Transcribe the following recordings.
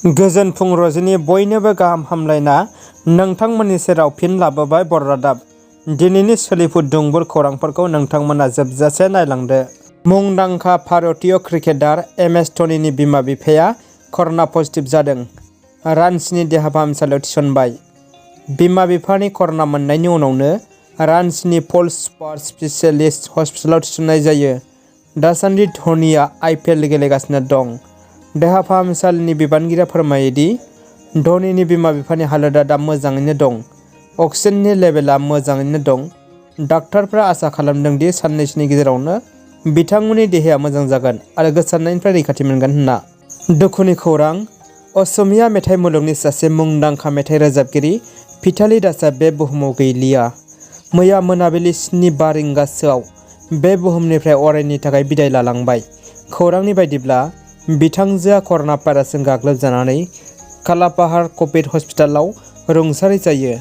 गोजोन फुं रजनी बयनोबो गाहाम हामलायना नोंथांमोननि सेराव फिन लाबोबाय बर' रादाब। दिनैनि सोलिफु दुंबुर खौरांफोरखौ नोंथांमोना जोबजासे नायलांदो। मुंदांखा भारतीय क्रिकेटार एम.एस. धनीनि बिमा बिफाया कर'ना पजिटिभ जादों। रांचीनि देहा फाहामसालियाव थिसनबाय। बिमा बिफानि कर'ना मोननायनि उनावनो रांचीनि पल सुपार स्पेशियलिस्ट हस्पिटालाव थिसननाय जायो। दासान्दि धनीया IPL गेलेगासिनो दं। देहा फाहामसालिनि बिबानगिरिया फोरमायोदि धनीनि बिमा बिफानि हालोदा दा मोजाङैनो दं। अक्सिजेननि लेभेलआ मोजाङैनो दं। डाक्टारफ्रा आसा खालामदों दि साननैसोनि गेजेरावनो बिथांमोननि देहाया मोजां जागोन आरो गोसारनायनिफ्राय रैखाथि मोनगोन होनना। दुखुनि खौरां, असमिया मेथाइ मुलुगनि सासे मुंदांखा मेथाइ रोजाबगिरि पिटाली दासआ बे बुहुमाव गैलिया। मैया मोनाबिलि 7:05 रिंगासोआव बे बुहुमनिफ्राय अरायनि थाखाय बिदाय लालांबाय। खौरांनि बायदिब्ला बिथांजोआ कर'ना भाइरासजों गाग्लोबजानानै कालापाहाड़ कभिड हस्पिटालाव रुंसारि जायो।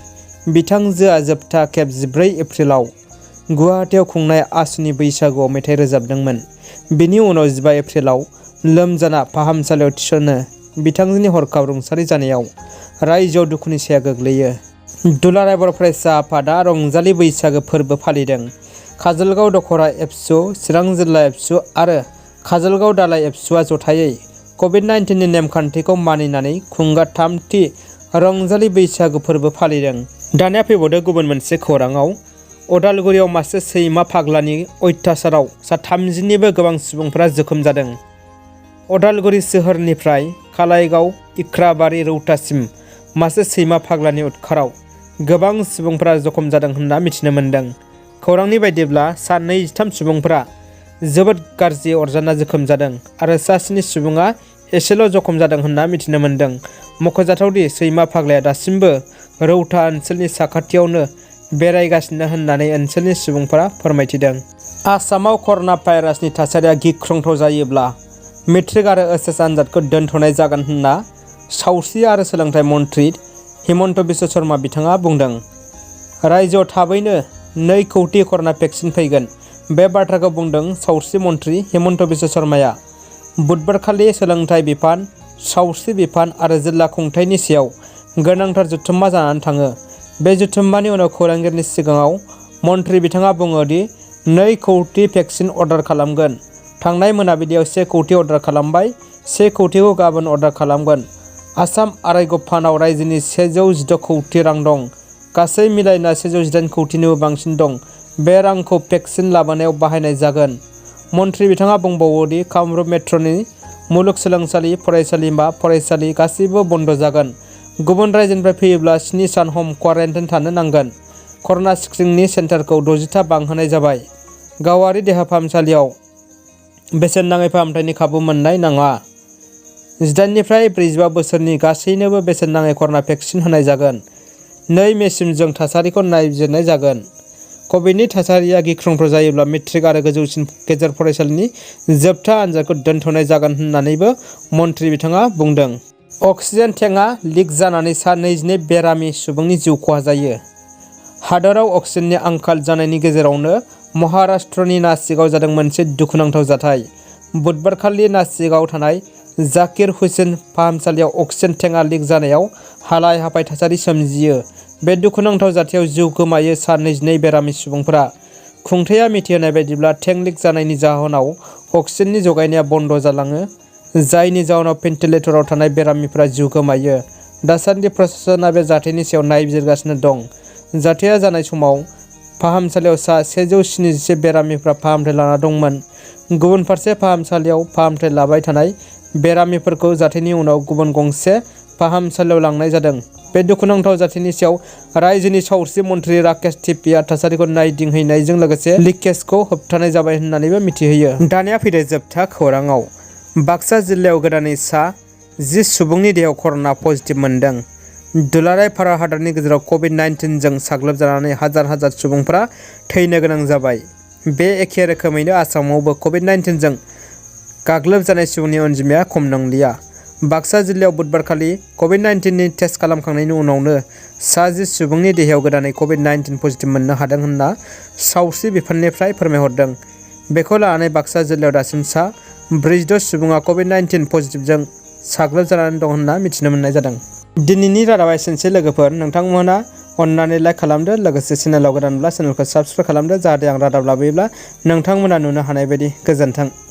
बिथांजोआ जोबथा खेब 14 एप्रिलाव गुवाहाटीआव खुंनाय आसुनि बैसागुआव मेथाइ रोजाबदोंमोन। बिनि उनाव 15 एप्रिलाव लोमजाना फाहामसालियाव थिसनो। बिथांजोनि हरखाब रुंसारि जानायाव रायजोआव दुखुनि साया गोग्लैयो। दुलाराय बर' फरायसा आफादा रंजालि बैसागो फोरबो फालिदों। काजलगाव दख'रा एबसु, चिरां जिल्ला एबसु आरो काजलगाव दालाइ एबसुआ जथायै कभिड-19नि नेमखान्थिखौ मानिनानै खुंगा थामथि रंजालि बैसागो फोरबो फालिदों। दानिया फैबावदो गुबुन मोनसे खौराङाव। अदालगुरियाव मासे सैमा फाग्लानि अत्याचाराव सा 30निबो गोबां सुबुंफोरा जोखोम जादों। अदालगुरि सोहोरनिफ्राय खालाइगाव इख्राबारि रौतासिम मासे सैमा फाग्लानि उदखाराव गोबां सुबुंफोरा जखम जादों होनना मिथिनो मोन्दों। खौरांनि बायदिब्ला सा 23 सुबुंफोरा जोबोद गाज्रि अरजाना जोखोम जादों आरो सा 7 सुबुङा एसेल' जखम जादों होनना मिथिनो मोन्दों। मख'जाथावदि सैमा फाग्लाया दासिमबो रौता ओनसोलनि साखाथियावनो बेरायगासिनो होननानै ओनसोलनि सुबुंफोरा फोरमायथिदों। आसामाव कर'ना भाइरासनि थासारिया गिख्रंथाव जायोब्ला मेट्रिक आरो OHS आनजादखौ दोनथ'नाय जागोन होनना सावस्रि आरो सोलोंथाइ मन्थ्रि हिमन्त बिश्व शर्मा बिथाङा बुंदों। रायजोआव थाबैनो 2 कौटि कर'ना भेक्सिन फैगोन। बे बाथ्राखौ बुंदों सावस्रि मन्थ्रि हिमन्त बिश्व शर्माया। बुधबारखालि सोलोंथाइ बिफान, सावस्रि बिफान आरो जिल्ला खुंथायनि सायाव गोनांथार जथुम्मा जानानै थाङो। बे जथुम्मानि उनाव खौरांगिरिनि सिगाङाव मन्थ्रि बिथाङा बुङो दि 2 कौटि भेक्सिन अर्डार खालामगोन। थांनाय मोनाबिलियाव 1 कौटि अर्डार खालामबाय। 1 कौटिखौ गाबोन अर्डार खालामगोन। आसाम आर'ग्य फान्डआव रायजोनि 116 कौटि रां दं। गासै मिलायना 118 कौटिनिबो बांसिन दं। बे रांखौ भेक्सिन लाबोनायाव बाहायनाय जागोन। मन्थ्रि बिथाङा बुंबावो दि कामरुप मेट्र'नि मुलुगसोलोंसालि, फरायसालि गासैबो बन्द जागोन। गुबुन रायजोनिफ्राय फैयोब्ला 7 सान हम क्वारेन्टाइन थानो नांगोन। कर'ना स्क्रिनिं सेन्टारखौ 60था बांहोनाय जाबाय। गावारि देहा फाहामसालियाव बेसेन नाङै फाहामथायनि खाबु मोननाय नङा। 18 निफ्राय 45 बोसोरनि गासैनोबो बेसेन नाङै कर'ना भेक्सिन होनाय जागोन। 2 मेसिम जों थासारिखौ नायबिजिरनाय जागोन। कभिडनि थासारिया गिख्रंथाव जायोब्ला मेट्रिक आरो गोजौसिन गेजेर फरायसालिनि जोबथा आनजादखौ दोनथ'नाय जागोन होननानैबो मन्थ्रि बिथाङा बुंदों। अक्सिजेन टेंकआ लिक जानानै सा 22 बेरामि सुबुंनि जिउ खहा जायो। हादोराव अक्सिजेननि आंखाल जानायनि गेजेरावनो महाराष्ट्रनि नासिकआव जादों मोनसे दुखुनांथाव जाथाय। बुधबारखालि नासिकआव थानाय जाकिर हुसेन फाहामसालियाव अक्सिजेन टेंकआ लिक जानायाव हालाय-हाफाय थासारि सोमजियो। बे दुखुनांथाव जाथायाव जिउ गोमायो सा 22 बेरामि सुबुंफोरा। खुंथायआ मिथिहोनाय बायदिब्ला टेंक लिक जानायनि जाहोनाव अक्सिजेननि जगायनाया बन्द जालाङो, जायनि जाहोनाव भेन्टिलेटराव थानाय बेरामिफोरा जिउ गोमायो। दासान्दि प्रशासनआ बे जाथायनि सायाव नायबिजिरगासिनो दं। जाथाया जानाय समाव फाहामसालियाव सा 177 बेरामिफोरा फाहामथाय लाना दंमोन। गुबुन फारसे फाहामसालियाव फाहामथाय लाबाय थानाय बेरामिफोरखौ जाथायनि उनाव गुबुन गंसे फाहामसालियाव लांनाय जादों। बे दुखुनांथाव जाथायनि सायाव रायजोनि सावस्रि मन्थ्रि राकेश टिप्पीआ थासारिखौ नायदिंहैनायजों लोगोसे लिकेजखौ होबथानाय जाबाय होननानैबो मिथिहोयो। दानिया फैदो जोबथा खौराङाव। बाक्सा जिल्लायाव गोदानै सा 10 सुबुंनि देहायाव कर'ना पजिटिभ मोनदों। दुलाराय भारत हादरनि गेजेराव कभिड-19 जों साग्लोबजानानै हाजार सुबुंफोरा थैनो गोनां जाबाय। बे एखे रोखोमैनो आसामावबो कभिड-19 जों गाग्लोबजानाय सुबुंनि अनजिमाया खम नंलिया। बाक्सा जिल्लायाव बुधबारखालि कभिड-19नि टेस्ट खालामखांनायनि उनावनो सा 10 सुबुंनि देहायाव गोदानै कभिड-19 पजिटिभ मोननो हादों होनना सावस्रि बिफाननिफ्राय फोरमायहरदों। बेखौ लानानै बाक्सा जिल्लायाव दासिम सा 46 सुबुङा कभिड-19 पजिटिभजों साग्लोबजानानै दं होनना मिथिनो मोननाय जादों। दिनैनि रादाबा एसेनोसै लोगोफोर, नोंथांमोना अन्नानै लाइक खालामदो, लोगोसे चेनेलाव गोदानब्ला चेनेलखौ साबस्क्राइब खालामदो, जाहाथे आं रादाब लाबोयोब्ला नोंथांमोना नुनो हानाय बायदि। गोजोन्थों।